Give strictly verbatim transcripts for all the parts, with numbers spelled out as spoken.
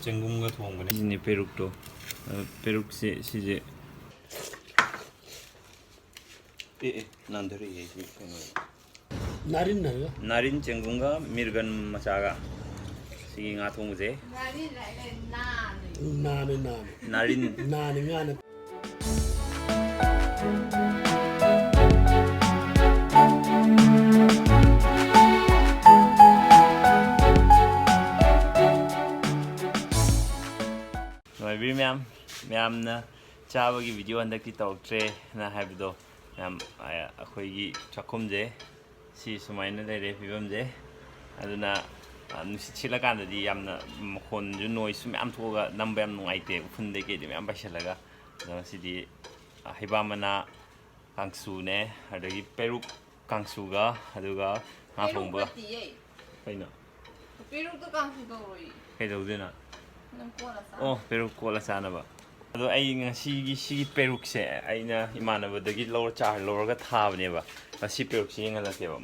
ꯆꯦꯡꯒꯨꯝꯒ ꯊꯣꯡꯕꯅꯦ꯫ ꯁꯤꯁꯤꯅꯦ ꯄꯦꯔꯨꯛꯇꯣ꯫ ꯑ, ꯄꯦꯔꯨꯛꯁꯦ ꯁꯤꯁꯦ꯫ ꯑꯦ, ꯑꯦ, ꯅꯥꯟꯊꯔꯛꯑꯦ ꯁꯤ ꯀꯩꯅꯣ꯫ ꯅꯥꯔꯤꯟ ꯍꯥꯏꯕ? ꯅꯥꯔꯤꯟ ꯆꯦꯡꯒꯨꯝꯒ ꯃꯤꯔꯒꯟ ꯃꯆꯥꯒ꯫ ꯁꯤꯒꯤ ꯉꯥ ꯊꯣꯡꯕꯁꯦ꯫ ꯅꯥꯔꯤꯟ ꯍꯥꯏꯔꯦ, ꯅꯥꯅꯦ꯫ ꯅꯥꯅꯦ, ꯅꯥꯅꯦ꯫ ꯅꯥꯔꯤꯟ꯫ ꯅꯥꯅꯦ, ꯉꯥꯅꯦ꯫ ꯅꯨꯡꯉꯥꯏꯕꯤꯔꯤ ꯃꯌꯥꯝ, ꯃꯌꯥꯝꯅ ꯆꯥꯕꯒꯤ ꯚꯤꯗꯤꯑꯣ ꯍꯟꯗꯛꯇꯤ ꯇꯧꯔꯛꯇ꯭ꯔꯦꯅ ꯍꯥꯏꯕꯗꯣ, ꯃꯌꯥꯝ, ꯑ, ꯑꯩꯈꯣꯏꯒꯤ ꯆꯥꯛꯈꯨꯝꯁꯦ ꯁꯤ ꯁꯨꯃꯥꯏꯅ ꯂꯩꯔꯦ ꯐꯤꯕꯝꯁꯦ꯫ ꯑꯗꯨꯅ, ꯑ, ꯅꯨꯡꯁꯤꯠ ꯁꯤꯠꯂꯀꯥꯟꯗꯗꯤ ꯌꯥꯝꯅ ꯃꯈꯣꯟꯁꯨ, ꯅꯣꯏꯁꯁꯨ ꯃꯌꯥꯝ ꯊꯣꯛꯑꯒ ꯅꯝꯕ ꯌꯥꯝ ꯅꯨꯡꯉꯥꯏꯇꯦ, ꯎꯐꯨꯟꯗꯩ ꯀꯩꯗꯩ ꯃꯌꯥꯝ ꯄꯥꯏꯁꯤꯜꯂꯒ꯫ ꯑꯗꯣ ꯉꯁꯤꯗꯤ, ꯑ, ꯍꯩꯕꯥ ꯃꯅꯥ ꯀꯥꯡꯁꯨꯅꯦ, ꯑꯗꯒꯤ ꯄꯦꯔꯨꯛ ꯀꯥꯡꯁꯨꯒ, ꯑꯗꯨꯒ ꯉꯥ ꯄꯦꯔꯨꯛ ꯊꯣꯡꯕꯒ꯫ ꯅꯠꯇꯤꯌꯦ꯫ ꯀꯩꯅꯣ? ꯄꯦꯔꯨꯛꯇꯣ ꯀꯥꯡꯁꯨ ꯇꯧꯔꯣꯏ꯫ ꯀꯩꯗꯧꯗꯣꯏꯅꯣ? ꯅꯪ ꯀꯣꯠꯂ ꯆꯥ꯫ ꯑꯣ, ꯄꯦꯔꯨꯛ ꯀꯣꯠꯂ ꯆꯥꯅꯕ꯫ ꯑꯗꯣ ꯑꯩ ꯉꯁꯤꯒꯤ ꯁꯤꯒꯤ ꯄꯦꯔꯨꯛꯁꯦ ꯑꯩꯅ ꯏꯃꯥꯟꯅꯕꯗꯒꯤ ꯂꯧꯔ, ꯆꯥꯔ ꯂꯧꯔꯒ ꯊꯥꯕꯅꯦꯕ꯫ ꯑꯁꯤ ꯄꯦꯔꯨꯛꯁꯦ ꯌꯦꯡꯍꯜꯂꯛꯀꯦꯕ꯫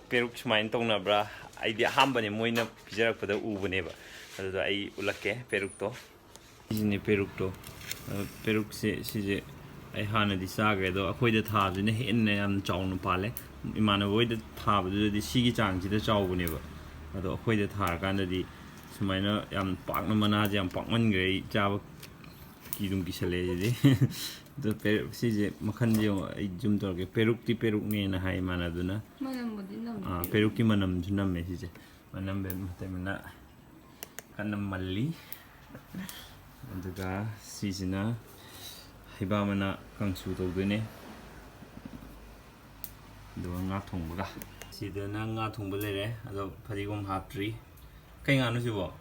ꯄꯦꯔꯨꯛ ꯁꯨꯃꯥꯏꯅ ꯇꯧꯅꯕ꯭ꯔꯥ? ꯑꯩꯗꯤ ꯑꯍꯥꯟꯕꯅꯦ ꯃꯣꯏꯅ ꯄꯤꯖꯔꯛꯄꯗ ꯎꯕꯅꯦꯕ꯫ ꯑꯗꯨꯗ ꯑꯩ ꯎꯠꯂꯛꯀꯦ ꯄꯦꯔꯨꯛꯇꯣ꯫ ꯁꯤꯁꯤꯅꯦ ꯄꯦꯔꯨꯛꯇꯣ꯫ ꯑ, ꯄꯦꯔꯨꯛꯁꯦ ꯁꯤꯁꯦ ꯑꯩ ꯍꯥꯟꯅꯗꯤ ꯆꯥꯈ꯭ꯔꯦ, ꯑꯗꯣ ꯑꯩꯈꯣꯏꯗ ꯊꯥꯕꯁꯤꯅ ꯍꯦꯟꯅ ꯌꯥꯝ ꯆꯥꯎꯅ ꯄꯥꯜꯂꯦ꯫ ꯏꯃꯥꯟꯅꯕ ꯍꯣꯏꯗ ꯊꯥꯕꯗꯨꯗꯗꯤ ꯁꯤꯒꯤ ꯆꯥꯡꯁꯤꯗ ꯆꯥꯎꯕꯅꯦꯕ, ꯑꯗꯣ ꯑꯩꯈꯣꯏꯗ ꯊꯥꯔꯀꯥꯟꯗꯗꯤ ꯁꯨꯃꯥꯏꯅ ꯌꯥꯝ ꯄꯥꯛꯅ, ꯃꯅꯥꯁꯦ ꯌꯥꯝ ꯄꯥꯛꯃꯟꯈ꯭ꯔꯦ, ꯑꯩ ꯆꯥꯕ ꯀꯤꯗꯨꯝ ꯀꯤꯁꯜꯂꯛꯑꯦ ꯁꯤꯗꯤ꯫ ꯑꯗꯣ ꯄꯦꯔꯨꯛ, ꯁꯤꯁꯦ ꯃꯈꯟꯁꯦ ꯌꯦꯡꯉꯣ, ꯑꯩ ꯖꯨꯝ ꯇꯧꯔꯒꯦ꯫ ꯄꯦꯔꯨꯛꯇꯤ ꯄꯦꯔꯨꯛꯅꯦꯅ ꯍꯥꯏ ꯏꯃꯥꯟꯅꯕꯗꯨꯅ꯫ ꯃꯅꯝꯕꯨꯗꯤ ꯅꯝꯃꯤ꯫ ꯑꯥ, ꯄꯦꯔꯨꯛꯀꯤ ꯃꯅꯝꯁꯨ ꯅꯝꯃꯦ ꯁꯤꯁꯦ꯫ ꯃꯅꯝ ꯃꯇꯩ ꯃꯅꯥ ꯀꯟꯅ ꯃꯜꯂꯤ꯫ ꯑꯗꯨꯒ ꯁꯤꯁꯤꯅ ꯍꯩꯕꯥ ꯃꯅꯥ ꯀꯥꯡꯁꯨ ꯇꯧꯗꯣꯏꯅꯦ꯫ ꯑꯗꯨꯒ ꯉꯥ ꯊꯣꯡꯕꯒ꯫ ꯁꯤꯗꯅ ꯉꯥ ꯊꯣꯡꯕ ꯂꯩꯔꯦ, ꯑꯗꯣ ꯐꯗꯤꯒꯣꯝ ꯍꯥꯞꯇ꯭ꯔꯤ꯫ ꯀꯩ ꯉꯥꯅꯣ ꯁꯤꯕꯣ?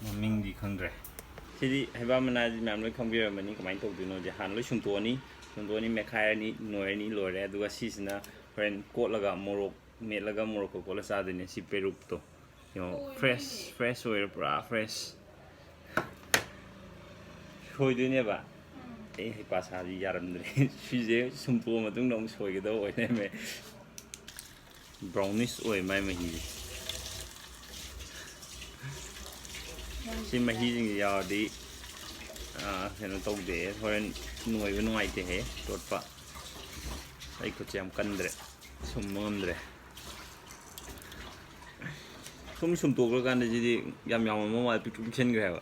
ꯃꯃꯤꯡꯗꯤ ꯈꯪꯗ꯭ꯔꯦ꯫ ꯁꯤꯗꯤ ꯍꯩꯕꯥ ꯃꯅꯥꯁꯤ ꯃꯌꯥꯝ ꯂꯣꯏ ꯈꯪꯕꯤꯔꯝꯃꯅꯤ꯫ ꯀꯃꯥꯏꯅ ꯇꯧꯗꯣꯏꯅꯣꯗꯤ ꯍꯥꯟꯅ ꯂꯣꯏ ꯁꯨꯝꯇꯣꯛꯑꯅꯤ꯫ ꯁꯨꯝꯇꯣꯛꯑꯅꯤ, ꯃꯦꯠꯈꯥꯏꯔꯅꯤ, ꯅꯣꯏꯔꯅꯤ, ꯂꯣꯏꯔꯦ꯫ ꯑꯗꯨꯒ ꯁꯤꯁꯤꯅ ꯍꯣꯔꯦꯟ ꯀꯣꯠꯂꯒ ꯃꯣꯔꯣꯛ ꯃꯦꯠꯂꯒ ꯃꯣꯔꯣꯛꯀ ꯀꯣꯠꯂ ꯆꯥꯗꯣꯏꯅꯦ꯫ ꯁꯤ ꯄꯦꯔꯨꯛꯇꯣ ꯌꯦꯡꯉꯣ, ꯁꯣꯏꯗꯣꯏꯅꯦ꯫ Fresh, fresh ꯑꯣꯏꯔꯦ, ꯄꯨꯔꯥ fresh꯫ ꯁꯣꯏꯗꯣꯏꯅꯦꯕ꯫ ꯎꯝ꯫ ꯑꯩ ꯍꯩꯄꯥ ꯁꯥꯕꯗꯤ ꯌꯥꯔꯝꯗ꯭ꯔꯦ꯫ ꯁꯤꯁꯦ ꯁꯨꯝꯇꯣꯛꯑ ꯃꯇꯨꯡꯗ ꯑꯃꯨꯛ ꯁꯣꯏꯒꯗꯕ ꯑꯣꯏ ꯂꯩꯔꯝꯃꯦ꯫ Brownish ꯑꯣꯏ ꯃꯥꯏ ꯃꯍꯤꯁꯦ꯫ ꯁꯤ ꯃꯍꯤꯁꯤꯡꯁꯦ ꯌꯥꯎꯔꯗꯤ, ꯑꯥ, ꯀꯩꯅꯣ ꯇꯧꯗꯦ, ꯍꯣꯔꯦꯟ ꯅꯣꯏꯕ ꯅꯨꯡꯉꯥꯏꯇꯦꯍꯦ, ꯇꯣꯠꯄ꯫ ꯑꯩ ꯈꯨꯠꯁꯦ ꯌꯥꯝ ꯀꯟꯗ꯭ꯔꯦ, ꯁꯨꯝꯕ ꯉꯝꯗ꯭ꯔꯦ꯫ ꯁꯨꯝ ꯁꯨꯝꯇꯣꯛꯈ꯭ꯔꯀꯥꯟꯗ ꯁꯤꯗꯤ ꯌꯥꯝ ꯌꯥꯝꯃꯝꯕ ꯃꯥꯜꯂꯦ, ꯄꯤꯛꯇ꯭ꯔꯨ ꯄꯤꯛꯁꯟꯈ꯭ꯔꯦ ꯍꯥꯏꯕ꯫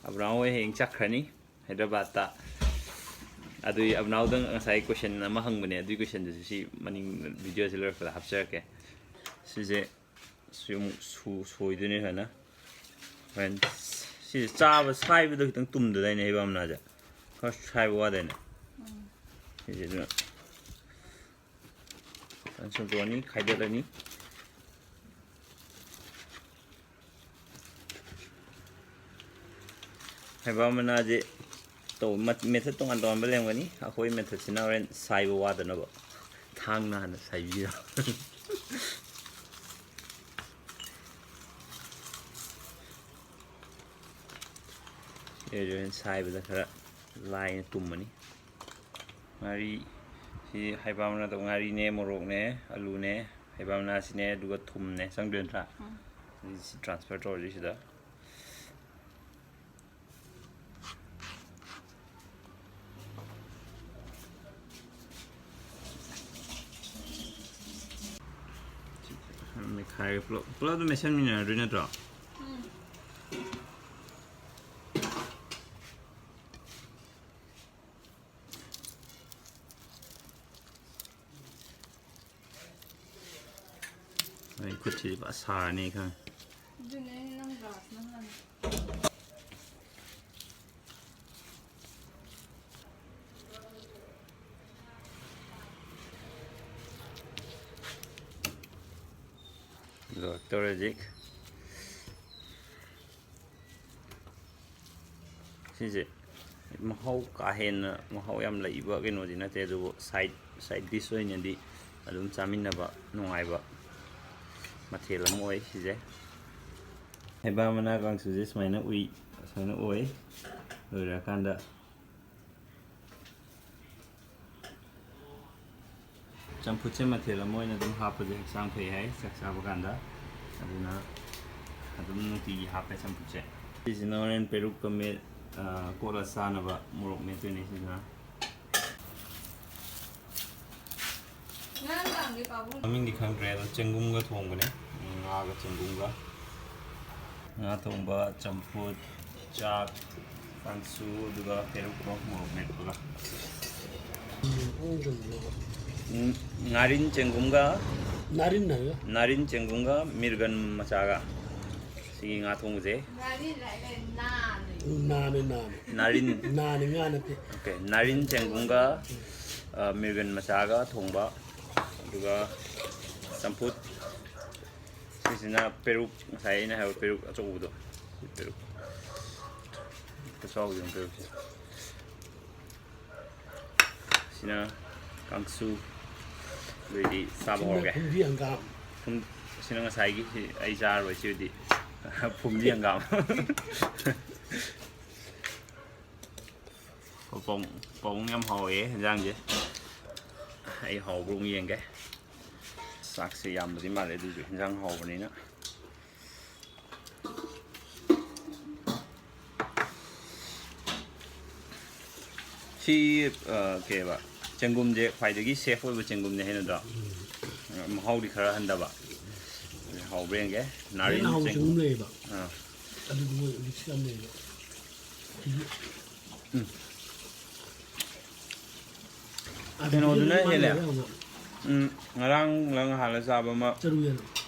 ꯑꯕ꯭ꯔꯥꯝ ꯍꯣꯏ ꯍꯌꯦꯡ ꯆꯠꯈ꯭ꯔꯅꯤ ꯍꯥꯏꯗ꯭ꯔꯕꯥꯠꯇ꯫ ꯑꯗꯨꯏ ꯑꯕ꯭ꯔꯥꯝꯗꯪ ꯉꯁꯥꯏ ꯀꯣꯏꯁꯟ ꯑꯃ ꯍꯪꯕꯅꯦ, ꯑꯗꯨꯏ ꯀꯣꯏꯁꯟꯗꯨꯁꯨ ꯁꯤ ꯃꯅꯤꯡ ꯚꯤꯗꯤꯑꯣꯁꯤ ꯂꯣꯏꯔꯛꯄꯗ ꯍꯥꯞꯆꯔꯛꯀꯦ꯫ ꯁꯤꯁꯦ ꯁꯤ ꯑꯃꯨꯛ ꯁꯨ-, ꯁꯣꯏꯗꯣꯏꯅꯦ ꯁꯨꯃꯥꯏꯅ꯫ ꯍꯣꯔꯦꯟ ꯁꯤꯁꯦ ꯆꯥꯕ, ꯁꯥꯏꯕꯗ ꯈꯤꯇꯪ ꯇꯨꯝꯗꯗꯥꯏꯅꯦ ꯍꯩꯕꯥꯝ ꯃꯅꯥꯁꯦ? ꯈꯔ ꯁꯥꯏꯕ ꯋꯥꯗꯥꯏꯅꯦ? ꯎꯝ꯫ ꯁꯤꯁꯦ ꯑꯗꯨꯅ ꯁꯨꯝꯇꯣꯛꯑꯅꯤ, ꯈꯥꯏꯗꯠꯂꯅꯤ꯫ ꯍꯩꯕꯥꯝ ꯃꯅꯥꯁꯦ ꯇꯧ-, ꯃ-, ꯃꯦꯊꯠ ꯇꯣꯉꯥꯟ ꯇꯣꯉꯥꯟꯕ ꯂꯩꯔꯝꯒꯅꯤ꯫ ꯑꯩꯈꯣꯏ ꯃꯦꯊꯠꯁꯤꯅ ꯍꯣꯔꯦꯟ ꯁꯥꯏꯕ ꯋꯥꯗꯅꯕ ꯊꯥꯡꯅ ꯍꯥꯟꯅ ꯁꯥꯏꯕꯤꯔꯣ꯫ ꯑꯩꯁꯨ ꯍꯣꯔꯦꯟ ꯁꯥꯏꯕꯗ ꯈꯔ ꯂꯥꯏꯅ ꯇꯨꯝꯃꯅꯤ꯫ ꯉꯥꯔꯤ, ꯁꯤ ꯍꯩꯕꯥꯝ ꯃꯅꯥꯗ ꯉꯥꯔꯤꯅꯦ, ꯃꯣꯔꯣꯛꯅꯦ, ꯑꯂꯨꯅꯦ, ꯍꯩꯕꯥꯝ ꯃꯅꯥꯁꯤꯅꯦ, ꯑꯗꯨꯒ ꯊꯨꯝꯅꯦ ꯆꯪꯗꯣꯏ ꯅꯠꯇ꯭ꯔꯥ? ꯎꯝ꯫ ꯑꯗꯨ ꯁꯤ ꯇ꯭ꯔꯥꯟꯁꯐꯔ ꯇꯧꯔꯁꯤ ꯁꯤꯗ꯫ ꯃꯦꯠꯈꯥꯏꯔꯦ ꯄꯨꯂꯞ꯫ ꯄꯨꯂꯞ ꯑꯗꯨꯝ ꯃꯦꯠꯁꯟꯃꯤꯟꯅꯔꯗꯣꯏ ꯅꯠꯇ꯭ꯔꯣ? ꯎꯝ꯫ ꯑꯩ ꯈꯨꯠꯁꯤꯗꯤ ꯐꯖ ꯁꯥꯔꯅꯤ ꯈꯪꯉꯦ꯫ ꯑꯗꯨꯅꯦ ꯑꯩꯅ ꯅꯪ ꯒ꯭ꯂꯥꯁ ꯅꯪ ꯍꯥꯟꯅ꯫ ꯂꯣꯏꯔꯛꯇꯧꯔꯦ ꯍꯧꯖꯤꯛ꯫ ꯁꯤꯁꯦ ꯃꯍꯥꯎ ꯀꯥ ꯍꯦꯟꯅ ꯃꯍꯥꯎ ꯌꯥꯝ ꯂꯩꯕ ꯀꯩꯅꯣꯗꯤ ꯅꯠꯇꯦ, ꯑꯗꯨꯕꯨ ꯁꯥꯏꯠ, ꯁꯥꯏꯠ ꯗꯤꯁ ꯑꯣꯏꯅꯗꯤ ꯑꯗꯨꯝ ꯆꯥꯃꯤꯟꯅꯕ ꯅꯨꯡꯉꯥꯏꯕ ꯃꯊꯦꯜ ꯑꯃ ꯑꯣꯏ ꯁꯤꯁꯦ꯫ ꯍꯩꯕꯥ ꯃꯅꯥ ꯀꯥꯡꯁꯨꯁꯦ ꯁꯨꯃꯥꯏꯅ ꯎꯏ, ꯁꯨꯃꯥꯏꯅ ꯑꯣꯏ꯫ ꯂꯣꯏꯔꯀꯥꯟꯗ ꯆꯝꯐꯨꯠꯁꯦ ꯃꯊꯦꯜ ꯑꯃ ꯑꯣꯏꯅ ꯑꯗꯨꯝ ꯍꯥꯞꯄꯁꯦ ꯍꯛꯆꯥꯡ ꯐꯩ ꯍꯥꯏ ꯆꯥꯛ ꯆꯥꯕ ꯀꯥꯟꯗ꯫ ꯑꯗꯨꯅ ꯑꯗꯨꯝ ꯅꯨꯡꯇꯤꯒꯤ ꯍꯥꯞꯄꯦ ꯆꯝꯐꯨꯠꯁꯦ꯫ ꯁꯤꯁꯤꯅ ꯍꯣꯔꯦꯟ ꯄꯦꯔꯨꯛꯀ ꯃꯦꯠ-, ꯑ, ꯀꯣꯠꯂ ꯆꯥꯅꯕ ꯃꯣꯔꯣꯛ ꯃꯦꯠꯇꯣꯏꯅꯦ ꯁꯤꯁꯤꯅ꯫ ꯃꯃꯤꯡꯗꯤ ꯈꯪꯗ꯭ꯔꯦ, ꯑꯗꯣ ꯆꯦꯡꯒꯨꯝꯒ ꯊꯣꯡꯕꯅꯦ꯫ ꯎꯝ, ꯉꯥꯒ ꯆꯦꯡꯒꯨꯝꯒ꯫ ꯉꯥ ꯊꯣꯡꯕ, ꯆꯝꯐꯨꯠ, ꯆꯥꯛ, ꯀꯥꯡꯁꯨ, ꯑꯗꯨꯒ ꯄꯦꯔꯨꯛꯀ ꯃꯣꯔꯣꯛ ꯃꯦꯠꯄꯒ꯫ ꯎꯝ, ꯉꯥꯔꯤꯟ ꯆꯦꯡꯒꯨꯝꯒ, ꯅꯥꯔꯤꯟ ꯍꯥꯏꯕ? ꯅꯥꯔꯤꯟ ꯆꯦꯡꯒꯨꯝꯒ ꯃꯤꯔꯒꯟ ꯃꯆꯥꯒ꯫ ꯁꯤꯒꯤ ꯉꯥ ꯊꯣꯡꯕꯁꯦ꯫ ꯅꯥꯔꯤꯟ ꯍꯥꯏꯔꯒ ꯅꯥꯅꯦ꯫ ꯎꯝ, ꯅꯥꯅꯦ, ꯅꯥꯅꯦ꯫ ꯅꯥꯔꯤꯟ꯫ ꯅꯥꯅꯦ, ꯉꯥ ꯅꯠꯇꯦ꯫ ꯑꯣꯀꯦ, ꯅꯥꯔꯤꯟ ꯆꯦꯡꯒꯨꯝꯒ, ꯑ, ꯃꯤꯔꯒꯟ ꯃꯆꯥꯒ ꯊꯣꯡꯕ꯫ ꯑꯗꯨꯒ ꯆꯝꯐꯨꯠ꯫ ꯁꯤꯁꯤꯅ ꯄꯦꯔꯨꯛ, ꯉꯁꯥꯏ ꯑꯩꯅ ꯍꯥꯏꯕ ꯄꯦꯔꯨꯛ ꯑꯆꯧꯕꯗꯣ꯫ ꯄꯦꯔꯨꯛ꯫ ꯈꯨꯆꯥꯎꯗꯣ ꯌꯦꯡꯉꯨ ꯄꯦꯔꯨꯛꯁꯦ꯫ ꯁꯤꯅ ꯀꯥꯡꯁꯨ꯫ ꯑꯗꯨꯏꯗꯤ ꯆꯥꯕ ꯁꯤꯅ ꯍꯧꯔꯒꯦ꯫ ꯐꯨꯝꯗꯤ ꯍꯪꯒꯥꯝ꯫ ꯐꯨꯝ-, ꯁꯤꯅ ꯉꯁꯥꯏꯒꯤ, ꯁꯤ ꯑꯩ ꯆꯥꯔꯔꯣꯏ, ꯁꯤꯕꯨꯗꯤ꯫ ꯐꯨꯝꯗꯤ ꯍꯪꯒꯥꯝ꯫ ꯄꯥꯕꯨꯡ, ꯄꯥꯕꯨꯡ ꯌꯥꯝ ꯍꯥꯎꯋꯦ ꯍꯦꯟꯖꯥꯡꯁꯦ꯫ ꯑꯩ ꯍꯥꯎꯕ꯭ꯔꯥ ꯑꯃꯨꯛ ꯌꯦꯡꯒꯦ꯫ ꯆꯥꯛꯁꯦ ꯌꯥꯝꯕꯗꯤ ꯃꯥꯜꯂꯦ, ꯑꯗꯨꯏꯁꯨ ꯍꯦꯟꯖꯥꯡ ꯍꯥꯎꯕꯅꯤꯅ꯫ ꯁꯤ, ꯑ, ꯀꯩꯕ, ꯆꯦꯡꯒꯨꯝꯁꯦ ꯈ꯭ꯋꯥꯏꯗꯒꯤ safe ꯑꯣꯏꯕ ꯆꯦꯡꯒꯨꯝꯅꯦ ꯍꯥꯏ ꯅꯠꯇ꯭ꯔꯣ? ꯎꯝ꯫ ꯃꯍꯥꯎꯗꯤ ꯈꯔ ꯍꯟꯊꯕ꯫ ꯍꯥꯎꯕ꯭ꯔꯥ ꯌꯦꯡꯒꯦ꯫ ꯅꯥꯔꯤꯟ ꯍꯦꯟꯅ ꯍꯥꯎꯕ ꯆꯦꯡꯒꯨꯝ꯫ ꯆꯦꯡꯒꯨꯝ ꯂꯩꯌꯦꯕ꯫ ꯑꯥ꯫ ꯑꯗꯨꯗꯤ ꯃꯣꯏ risk ꯌꯥꯝ ꯂꯩꯌꯦꯕ꯫ ꯎꯝ꯫ ꯑꯗꯨꯗꯤ ꯀꯩꯅꯣꯗꯨꯅ ꯃꯥꯅ ꯍꯦꯜꯂꯦ꯫ ꯂꯩꯔꯦ ꯍꯧꯖꯤꯛ꯫ ꯎꯝ, ꯉꯔꯥꯡ ꯂ ꯉꯍꯥꯟꯂ ꯆꯥꯕ ꯑꯃ꯫ ꯆꯔꯨ ꯌꯦꯟ꯫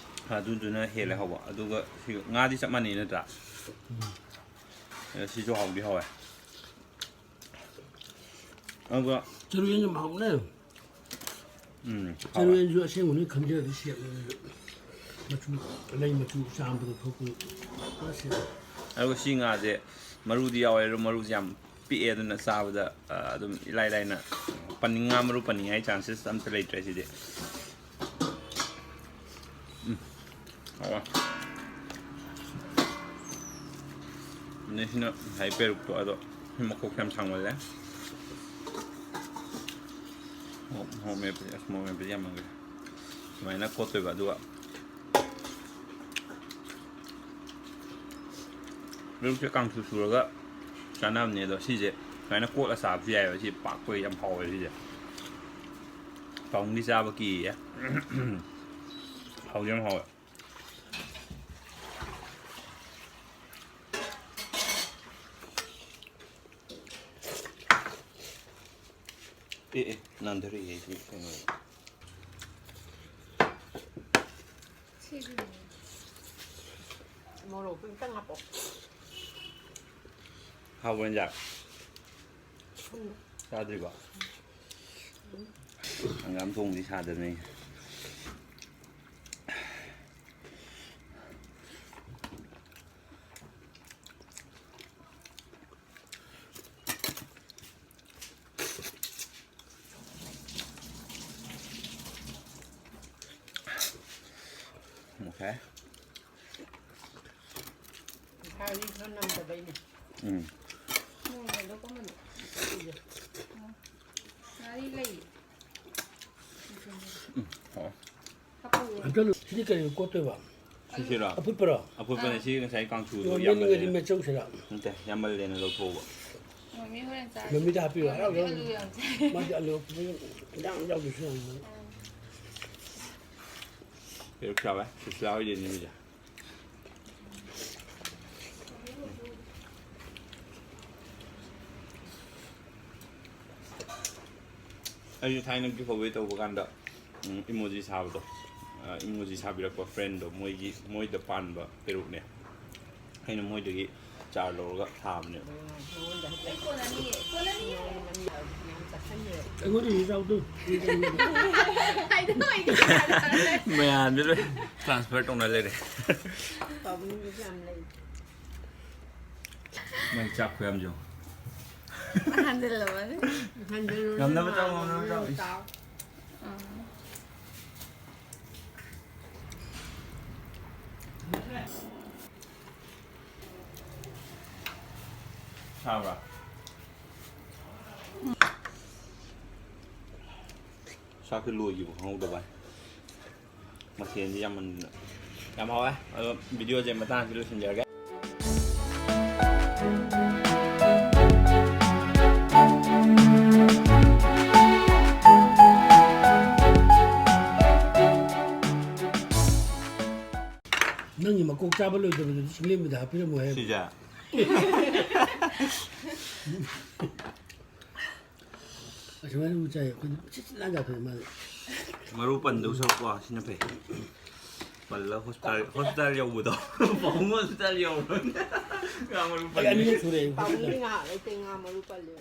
ꯑꯗꯨꯗꯨꯅ ꯍꯦꯜꯂꯦ ꯍꯥꯎꯕ꯫ ꯑꯗꯨꯒ ꯁꯤ ꯉꯥꯗꯤ ꯆꯞ ꯃꯥꯟꯅꯩ ꯅꯠꯇ꯭ꯔꯥ? ꯎꯝ꯫ ꯑꯗ ꯁꯤꯁꯨ ꯍꯥꯎꯗꯤ ꯍꯥꯎꯋꯦ꯫ ꯑꯗꯨꯒ ꯆꯔꯨ ꯌꯦꯟꯁꯨ ꯍꯥꯎꯕꯅꯦ꯫ ꯎꯝ, ꯆꯔꯨ ꯍꯥꯎꯋꯦ꯫ ꯌꯦꯟꯁꯨ ꯑꯁꯦꯡꯕꯅꯤ ꯈꯟꯖꯔꯗꯤ ꯁꯦꯠꯂꯦ꯫ ꯃꯆꯨ, ꯂꯩ ꯃꯆꯨ ꯆꯥꯝꯕꯗ ꯊꯣꯛꯄꯗꯣ ꯄꯨꯔꯥ ꯁꯦꯠꯂꯦ꯫ ꯑꯗꯨꯒ ꯁꯤ ꯉꯥꯁꯦ ꯃꯔꯨꯗꯤ ꯌꯥꯎꯋꯦ, ꯑꯗꯨ ꯃꯔꯨꯁꯦ ꯌꯥꯝ ꯄꯤꯛꯑꯦ, ꯑꯗꯨꯅ ꯆꯥꯕꯗ, ꯑ, ꯑꯗꯨꯝ ꯏꯂꯥꯏ ꯂꯥꯏꯅ ꯄꯟꯅꯤꯡ-, ꯉꯥ ꯃꯔꯨ ꯄꯟꯅꯤꯡꯉꯥꯏ chances ꯑꯝꯇ ꯂꯩꯇ꯭ꯔꯦ ꯁꯤꯗꯤ꯫ ꯎꯝ, ꯍꯥꯎꯋꯦ꯫ ꯑꯗꯩ ꯁꯤꯅ ꯉꯁꯥꯏ ꯄꯦꯔꯨꯛꯇꯣ, ꯑꯗꯣ ꯁꯤ ꯃꯈꯣꯛꯁꯦ ꯌꯥꯝ ꯁꯥꯡꯃꯜꯂꯦ꯫ ꯃꯣꯔꯣꯛ, ꯃꯣꯔꯣꯛ ꯃꯦꯠꯄꯁꯦ, ꯑꯁ, ꯃꯣꯔꯣꯛ ꯃꯦꯠꯄꯁꯦ ꯌꯥꯝꯃꯟꯈ꯭ꯔꯦ꯫ ꯁꯨꯃꯥꯏꯅ ꯀꯣꯠꯇꯣꯏꯕ, ꯑꯗꯨꯒ ꯄꯦꯔꯨꯛꯁꯦ ꯀꯥꯡꯁꯨ ꯁꯨꯔꯒ ꯆꯥꯅꯕꯅꯦ, ꯑꯗꯣ ꯁꯤꯁꯦ ꯁꯨꯃꯥꯏꯅ ꯀꯣꯠꯂ ꯆꯥꯕꯁꯨ ꯌꯥꯏꯑꯕ꯫ ꯁꯤ ꯄꯥꯛꯄ ꯌꯥꯝ ꯍꯥꯎꯋꯦ ꯁꯤꯁꯦ꯫ ꯇꯥꯎꯟꯒꯤ ꯆꯥꯕ ꯀꯤꯌꯦ꯫ ꯍꯥꯎꯗꯤ ꯌꯥꯝ ꯍꯥꯎꯋꯦ꯫ ꯑꯦ, ꯑꯦ, ꯅꯥꯟꯊꯔꯛꯑꯦ ꯁꯤ ꯀꯩꯅꯣ꯫ ꯁꯤꯁꯨꯅꯦ꯫ ꯃꯣꯔꯣꯛ ꯈꯤꯇꯪ ꯍꯥꯞꯄꯣ꯫ ꯍꯥꯎꯕ꯭ꯔꯣ ꯏꯟꯖꯥꯡ? ꯎꯝ꯫ ꯆꯥꯗ꯭ꯔꯤꯕꯣ? ꯎꯝ꯫ ꯍꯪꯒꯥꯝ ꯊꯣꯡꯕꯗꯤ ꯁꯥꯗꯕꯅꯤ꯫ Okay. ꯉꯁꯥꯏꯗꯤ ꯈꯔ ꯅꯝꯗꯕꯩꯅꯦ꯫ ꯎꯝ꯫ ꯅꯣꯡꯃꯗꯣ ꯀꯃꯥꯏꯅ ꯇꯧꯁꯤꯒꯦ? ꯉꯥꯔꯤ ꯂꯩ꯫ ꯎꯝ, ꯍꯥꯎ꯫ ꯍꯥꯞꯄꯨꯔꯣ꯫ ꯑꯪꯀꯜ, ꯁꯤꯗꯤ ꯀꯔꯤ ꯀꯣꯠꯇꯣꯏꯕ? ꯁꯤꯁꯤꯔꯣ? ꯑꯐꯨꯠꯄꯔꯣ? ꯑꯐꯨꯠꯄꯅꯦ꯫ ꯑꯥ꯫ ꯁꯤ ꯉꯁꯥꯏ ꯀꯥꯡꯁꯨꯗꯣ ꯃꯃꯤ ꯌꯥꯝꯃꯜꯂꯦꯅ꯫ ꯅꯤꯡꯉꯗꯤ ꯃꯦꯠꯆꯧꯁꯤꯔ? ꯅꯠꯇꯦ, ꯌꯥꯝꯃꯜꯂꯦꯅ ꯂꯧꯊꯣꯛꯎꯕ꯫ ꯃꯃꯤ ꯍꯣꯔꯦꯟ ꯆꯥꯔꯁꯤ꯫ ꯃꯃꯤꯗ ꯍꯥꯞꯄꯤꯔꯣ, ꯍꯔꯥꯎ ꯃꯃꯤ ꯍꯔꯥꯎ꯫ ꯑꯂꯨ ꯌꯥꯝ ꯆꯥꯏ꯫ ꯃꯥꯗꯤ ꯑꯂꯨ ꯑꯐꯨꯠꯄ ꯏꯟꯖꯥꯡ ꯌꯥꯎꯗ꯭ꯔꯁꯨ ꯌꯥꯝ ꯉꯥꯏ꯫ ꯑꯥ꯫ ꯄꯦꯔꯨꯛ ꯆꯥꯎꯋꯦ, ꯁꯨꯁꯂꯥ ꯍꯣꯏꯗꯤ ꯅꯤꯡꯉꯤꯁꯦ꯫ ꯑꯩꯁꯨ ꯊꯥꯏꯅ ꯒꯤꯐ ꯑꯋꯦ ꯇꯧꯕ ꯀꯥꯟꯗ, ꯎꯝ, ꯏꯃꯣꯖꯤ ꯁꯥꯕꯗꯣ, ꯑ, ꯏꯃꯣꯖꯤ ꯁꯥꯕꯤꯔꯛꯄ ꯐ꯭ꯔꯦꯟꯗꯣ, ꯃꯣꯏꯒꯤ, ꯃꯣꯏꯗ ꯄꯥꯟꯕ ꯄꯦꯔꯨꯛꯅꯦ꯫ ꯑꯩꯅ ꯃꯣꯏꯗꯒꯤ ꯆꯥꯔ ꯂꯧꯔꯒ ꯊꯥꯕꯅꯦꯕ꯫ ꯑꯩ ꯀꯣꯟꯅꯅꯤꯌꯦ, ꯀꯣꯟꯅꯅꯤꯌꯦ꯫ ꯑꯩꯉꯣꯟꯗꯁꯨ ꯆꯥꯎꯗꯣ꯫ ꯍꯥꯏꯗꯣ ꯍꯥꯏꯗꯣ꯫ ꯃꯌꯥꯝꯁꯦ ꯂꯣꯏ ꯇ꯭ꯔꯥꯟꯁꯐꯔ ꯇꯧꯅ ꯂꯩꯔꯦ꯫ ꯄꯥꯕꯨꯡꯒꯤꯁꯨ ꯌꯥꯝ ꯂꯩ꯫ ꯃꯩ ꯆꯥꯛ ꯈꯨꯌꯥꯝꯁꯦ ꯌꯦꯡꯉꯣ꯫ ꯍꯟꯖꯤꯜꯂꯕꯅꯦ꯫ ꯍꯟꯖꯤꯜꯂꯨꯔꯅꯨ, ꯉꯝꯅꯕ ꯆꯥꯎ, ꯉꯝꯅꯕ ꯆꯥꯎ꯫ ꯉꯝꯅꯕ ꯆꯥꯎ꯫ ꯑꯥ꯫ ꯁꯥꯕ꯭ꯔꯥ? ꯆꯥꯛꯁꯦ ꯂꯣꯏꯈꯤꯕ ꯈꯪꯍꯧꯗꯕ ꯋꯥꯅꯤ꯫ ꯃꯊꯦꯜꯁꯦ ꯌꯥꯝꯃꯟꯗꯅ꯫ ꯌꯥꯝ ꯍꯥꯎꯋꯦ꯫ ꯑꯗꯣ ꯚꯤꯗꯤꯑꯣꯁꯦ ꯃꯇꯥꯡꯁꯤ ꯂꯣꯏꯁꯤꯟꯖꯔꯒꯦ꯫ ꯀꯣꯛ ꯆꯥꯕ ꯂꯣꯏꯗꯕꯗꯨꯗꯤ ꯆꯤꯡꯂꯦꯝꯕꯗ ꯍꯥꯞꯄꯤꯔꯝꯃꯣ ꯍꯥꯏ꯫ ꯁꯤꯁꯦ꯫ ꯑꯁꯨꯃꯥꯏꯅ ꯑꯃꯨꯛ ꯆꯥꯏ ꯑꯩꯈꯣꯏꯗꯤ꯫ ꯁꯤꯠ ꯁꯤꯠ ꯅꯥꯟ ꯆꯥꯊꯣꯛꯑꯦ ꯃꯥꯗꯤ꯫ ꯃꯔꯨ ꯄꯟꯗꯧ ꯁꯔꯨꯛꯀꯣ ꯁꯤꯅ ꯐꯩ꯫ ꯄꯜꯂ ꯍꯣꯁꯄꯤꯇꯥꯜ, ꯍꯣꯁꯄꯤꯇꯥꯜ ꯌꯧꯕꯗꯣ꯫ ꯄꯥꯕꯨꯡ ꯍꯣꯁꯄꯤꯇꯥꯜ ꯌꯧꯔꯕꯅꯦ꯫ ꯉꯥ ꯃꯔꯨ ꯑꯩ ꯄꯜꯂꯦ꯫ ꯑꯅꯤꯔꯛ ꯁꯨꯔꯦ ꯑꯩ ꯄꯥꯕꯨꯡꯗꯤ ꯍꯣꯁꯄꯤꯇꯥꯜ꯫ ꯉꯥꯏꯍꯥꯛ ꯂꯩꯇꯦ, ꯉꯥ ꯃꯔꯨ ꯄꯜꯂꯦ꯫